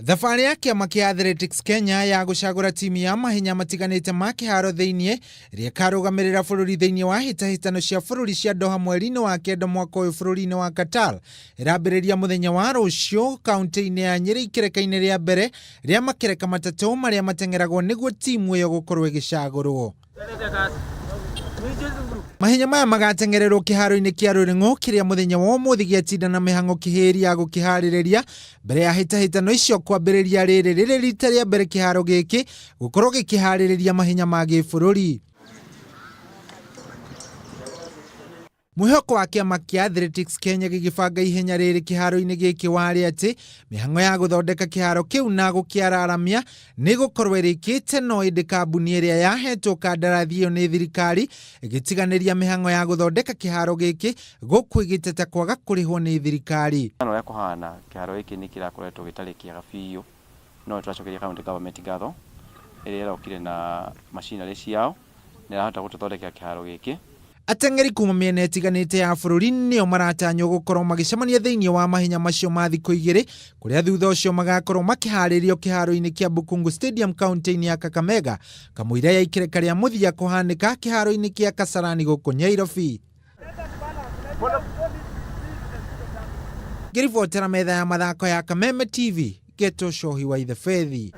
Thabarĩ ya kĩama kĩa Athletics Kenya ya gũcagũra timu ya mahenya matiganĩte ma kĩharo thĩinĩ ĩrĩa ĩkarũgamĩrĩra bũrũri thĩinĩ wa hĩtahĩtano cia bũrũri cia Doha mweri-inĩ wa kenda mwaka ũyũ bũrũri-inĩ wa Qatar ĩrambĩrĩria mũthenya wa rũciũ kaunti-inĩ ya Nyĩrĩ ikereka-inĩ rĩa mbere rĩa makereka matatũ marĩa mateng'eragwo nĩguo timu ĩyo gũkorwo ĩgĩcagũrwo. Mahenya maya magateng'ererwo kĩharo-inĩ kĩa Rũrĩng'ũ kĩrĩa mũthenya wa ũmũthĩ gĩatinda na mĩhang'o kĩhĩri ya gũkĩharĩrĩria mbere ya hĩtahĩtano icio kwambĩrĩria rĩrĩ rĩrĩ rita rĩa mbere kĩharo gĩkĩ gũkorwo gĩkĩharĩrĩria mahenya ma gĩbũrũri. Mwĩhoko wa kĩama kĩa Athletics Kenya gĩgĩbanga ihenya rĩrĩ kĩharo-inĩ gĩkĩ warĩ atĩ mĩhang'o ya gũthondeka kĩharo kĩu na gũkĩararamia nĩ gũkorwo ĩrĩkĩte no ĩndĩ kambuni ĩrĩa yahetwo kandarathi ĩyo nĩ thirikari ĩgĩtiganĩria mĩhang'o ya gũthondeka kĩharo gĩkĩ gũkũ ĩgĩteta kwaga kũrĩhwo nĩ thirikari. Na ũrĩa kũhana, kĩharo gĩkĩ nĩ kĩrakoretwo gĩtarĩ kĩega biũ, no nĩ tũracokeria county government ngatho ĩrĩa ĩrokire na machinery ciao na ĩrahota gũtũthondekera kĩharo gĩkĩ. Ateng'eri kuma mĩena ĩtiganĩte ya bũrũri nĩo maratanywo gũkorwo magĩcemania thĩinĩ wa mahenya macio ma thikũ igĩrĩ kũrĩa thutha ũcio magakorwo makĩharĩrio kĩharo-inĩ kĩa Bukungu Stadium kaunti-inĩ ya Kakamega kamũira ya ikereka rĩa mũthia kũhanĩka kĩharo-inĩ kĩa Kasarani gũkũ Nyairobi. Ngĩribotera metha ya mathako ya Kameme TV, Geto Shohi wa Ithefethi.